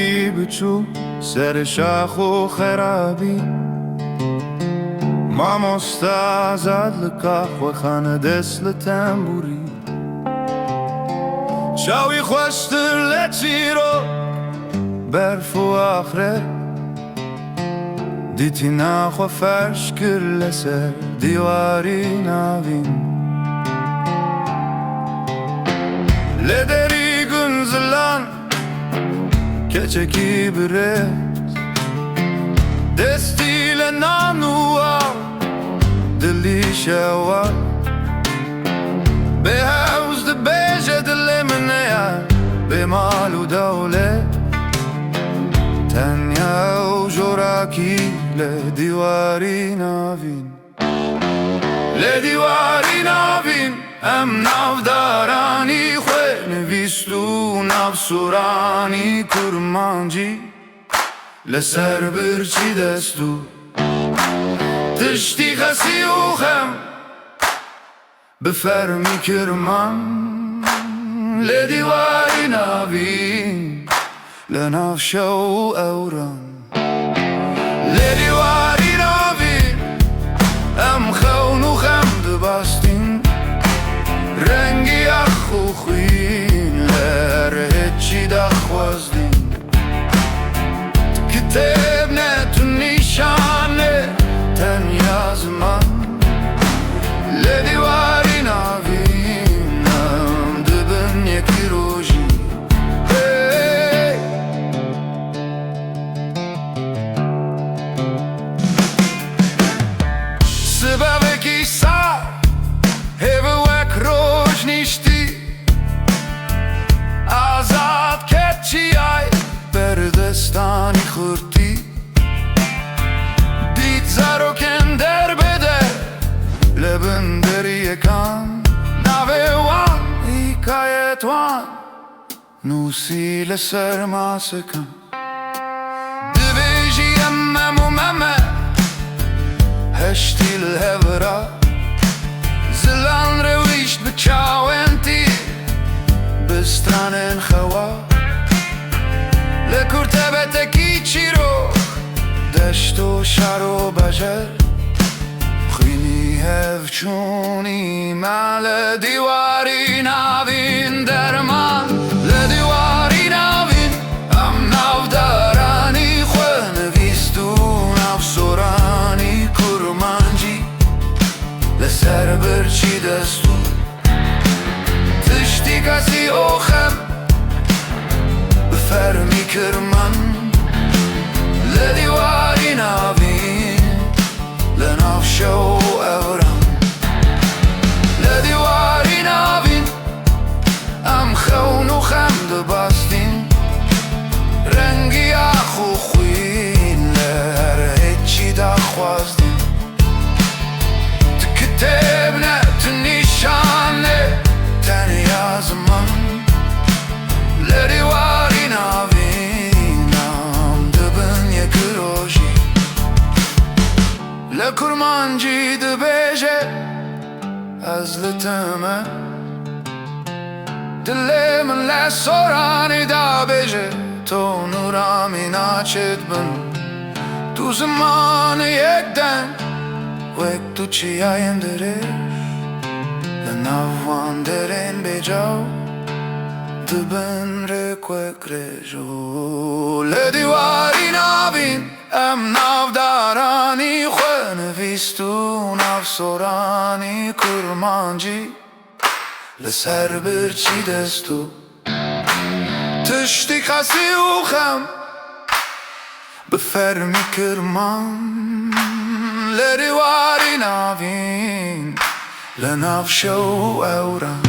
Keçekî biçû ser şax û xerabî. Mamosta Azad li qahwexane dest li tembûrî. Çawî xweştir le çîrok, berf û axret. Dîtina xwe ferş kir li ser dîwarî navîn. Li derî gunzilan keçekî bi rêz. Destî li nan û av, dilî şewat. Bêhewz dibêje dilê min neye bê mal û dewlet. Tenya ew jorakî li dîwarî navîn. Li dîwarî navîn em navdaranî xwe nivîst û navsoranî kurmancî li ser birçî dest û tiştî xesî û xem bi fermî kirman li dîwarî navîn li nav şew û ewran. Li dîwarî navîn em xewn û xem dibastîn rengî ax û xwîn li her hêçî daxwazdîn. Tu kitêb ne tu nîşan ne tenya ziman. Li dîwarî navîn em dibin yekî rojî. Hey! Sibevekî sar hêvi wek roj nîştî. Azad ket çiyay ber destanî xurtî. Dît zarokên derbeder li bin deriyekan. Navê wan hîkayet wan nûsî li ser masikan. Dibêjî em mem û meme heştî li hev ra. Zilan rewîşt bi çawên tîr bi stranên xewa. Li kurtebetekî çîrok deşt û şar û bajer. Xwînî hev çûnî me li dîwarî navîn derman. Li dîwarî navîn em navdaranî xwe nivîst û navsoranî kurmancî li ser birçî dest û tiştî kesî oxem bi fermî kirman li dîwarî navîn li nav şew û ewran. Li dîwarî navîn em xewn û xem dibastîn rengî ax û xwîn li her hêçî daxwazdîn. Tu kitêb ne tu nîşan ne tenya ziman. Li dîwarî navîn em dibin yek rojî. Li kurmancî dibêje ez li te me. Dilê min li soranî dabêje to nûra mîna çêdibin. Tu zimanê yek deng wek tu çiyayên dirêj li nav wan derên bêcaw dibin rêk wek rêj û li dîwarî navîn em navdaranî xwe nivîst û navsoranî kurmancî li ser birçî dest û tiştî xesî û xem bi fermî kirman li dîwarî navîn li nav şew û ewran.